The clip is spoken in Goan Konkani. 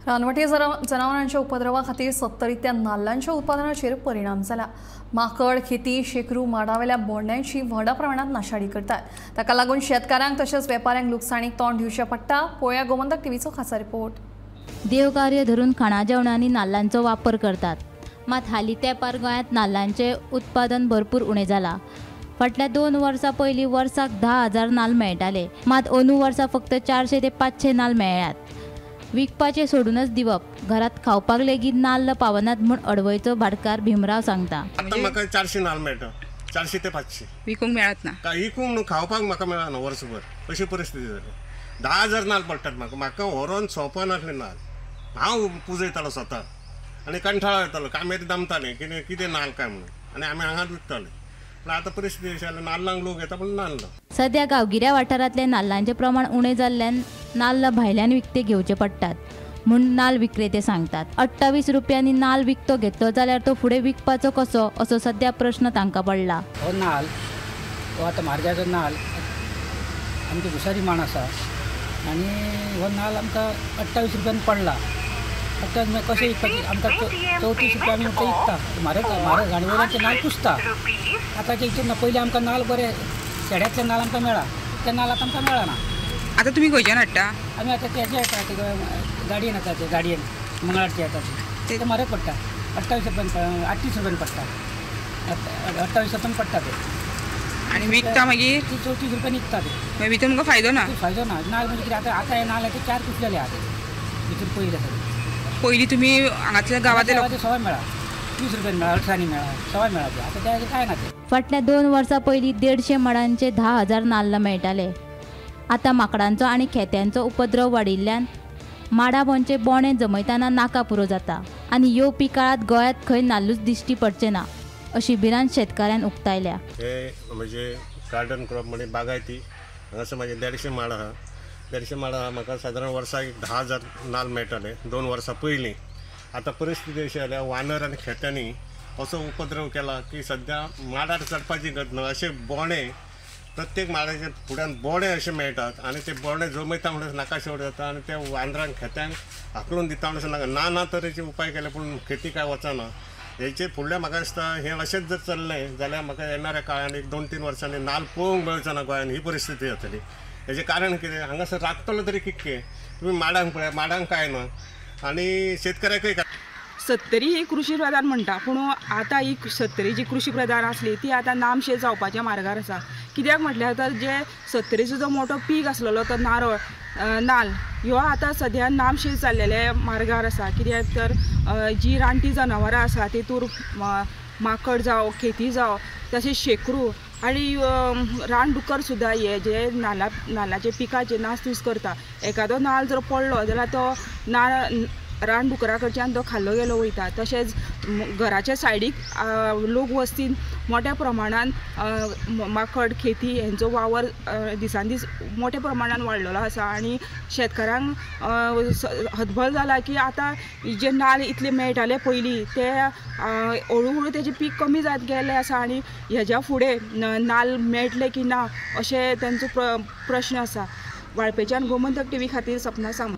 रानवटी जनावरांच्या उपद्रवा खातीर सत्तरींतल्या नाल्लांच्या उत्पादनाचेर परिणाम जाला। माकड, खेती, शेकरू माडावेल्या बोंड्यांची व्हडा प्रमाणात नाशाडी करतात। ताका लागून शेतकारांक तशेंच वेपाऱ्यांक लुकसाणीक तोंड दिवचें पडटा। पळोवया गोमंतक टीव्हीचो खासा रिपोर्ट। देवकार्य धरून खाणा जेवणांनी नाल्लांचो वापर करतात, मात हालीं तेंपार गोंयांत नाल्लांचें उत्पादन भरपूर उणें जालां। फाटल्या 2 वर्सां पयलीं वर्साक 10,000 नाल्ल मेळटाले, मात अंदू वर्सा फक्त 400 ते 500 नाल्ल मेळ्ळ्यात। विकपाचें सोडूनच दिवप, घरात खावपाक लेगीत नाल्ल पावनात म्हूण अडवयचो भाटकार भीमराव सांगता। आतां म्हाका 400 नाल्ल मेळटा, 400 ते 500 विकूंक मेळत ना, काय विकूंक न्हू, खावपाक म्हाका मेळना वर्सभर, अशी परिस्थिती जाली। 10,000 नाल्ल पडटात म्हाका, म्हाका व्हरोन सोंपनासले नाल्ल। हांव पुजयतालो स्वता आनी कंठाळो येतालो, कामेरी दमताले कितें कितें नाल्ल काय म्हणून, आनी आमी हांगाच विकताले। पूण आतां परिस्थिती अशी जाल्या, नाल्लांक लोक येता पूण नाल्ल। सद्या गांवगिऱ्या वाठारांतले नाल्लांचें प्रमाण उणें जाल्ल्यान नाल्ल भायल्यान विकते घेवचे पडटात म्हूण नाल्ल विक्रेते सांगतात। 28 रुपयांनी नाल्ल विकतो घेतलो जाल्यार तो फुडें विकपाचो कसो असो सद्या प्रश्न तांकां पडला। हो नाल्ल हो आतां म्हारग्याचो नाल्ल, आमची घुसारी माण आसा आनी हो नाल्ल आमकां 28 रुपयान पडला। 28 मागीर कशें विकपाचें? आमकां 34 रुपया आमी विकता। म्हारग म्हारग गाडयेवयल्यान नाल्ल कुसता। आतांचे हितून पयलीं आमकां नाल्ल बरे शेड्यांतले नाल्ल आमकां मेळ्ळा, ते नाल्ल आतां आमकां मेळना। आतां तुमी खंयच्यान हाडटा? आमी आतां तेजे येता, गाडयेन येता, ते गाडयेन मंगळारचे येता, ते म्हारग पडटा। 28 रुपयान 38 रुपयान पडटा, 28 रुपयान पडटा ते। आनी विकता मागीर ती 34 रुपयान विकता ते। मागीर भितर तुमकां फायदो ना? फायदो ना। नाल्ल म्हणजे कितें, आतां आतां हे नाल्ल ते 4 कुसलेले आहा ते भितर पयलीं आसा। पयलीं तुमी हांगांतल्या गांवांतले सवाय मेळा, 20 रुपयान मेळा, अठरांनी मेळा, सवाय मेळा ते। आतां ते कांय ना ते। फाटल्या 2 वर्सां पयलीं 150 मडांचे 10,000 नाल्ल मेळटाले। आतां माकडांचो आनी खेत्यांचो उपद्रव वाडिल्ल्यान माडा बोंचे बोणे जमयतना नाका पुरो जाता आनी येवपी काळांत गोंयांत खंय नाल्लूच दिश्टी पडचे ना अशी भिरांत शेतकाऱ्यान उक्तायल्या। हे म्हणजे गार्डन क्रॉप म्हणजे बागायती, हांगासर म्हाजे 150 माड आहा। 150 माड आहा, म्हाका सादारण वर्साक 10,000 नाल्ल मेळटाले 2 वर्सां पयलीं। आतां परिस्थिती अशी जाल्या, वानर आनी खेत्यांनी असो उपद्रव केला की सद्या माडार चडपाची गत ना। अशे बोणे प्रत्येक माडाच्या फुड्यान बोणे अशे मेळटात आनी ते बोणे जमयता म्हणून नाका शेवट जाता आनी ते वानरांक खेत्यांक हाकलून दिता म्हणून नाका ना ना तरेचे उपाय केले पूण खेती काय वचना। हेचे फुडल्या म्हाका दिसता हें अशेंच जर चल्लें जाल्यार म्हाका येणाऱ्या काळान 1-2-3 वर्सांनी नाल्ल पळोवंक मेळचो ना गोंयान, ही परिस्थिती जातली। हेचें कारण कितें, हांगासर राखतलो तरी कितके तुमी माडांक पळया, माडांक कांय ना आनी शेतकऱ्याकय काय। सत्तरी ही कृषी प्रधान म्हणटा, पूण आतां ही सत्तरी जी कृषी प्रधान आसली ती आतां नामशेष जावपाच्या मार्गार आसा। कित्याक म्हटल्यार तर जे सत्तरीचो जो मोठो पीक आसलेलो तो नारळ नाल्ल ह्यो आतां सद्या नामशेष जाल्लेले मार्गार आसा। कित्याक तर जी रानटी जनावरां आसा तितूर माकड जावं, खेती जावं, तशेंच शेकरू आनी रानडुकर सुद्दां हे जे नाल्लाचे पिकाचे नासधूस करता। एकादो नाल्ल जर पडलो जाल्यार तो नाल्ल रानडुकरा कडच्यान तो खाल्लो गेलो वयता। तशेंच घराच्या सायडीक लोक वस्तीन मोठ्या प्रमाणान माकड खेती हेंचो वावर दिसान दीस मोठ्या प्रमाणान वाडलेलो आसा आनी शेतकारांक हतबल जाला की आतां जे नाल्ल इतले मेळटाले पयलीं ते हळू हळू तेजें पीक कमी जायत गेल्लें आसा आनी हेज्या फुडें नाल्ल मेळटले की ना अशें तेंचो प्रश्न आसा। वाळपेच्यान गोमंतक टीव्ही खातीर सपना सामंत।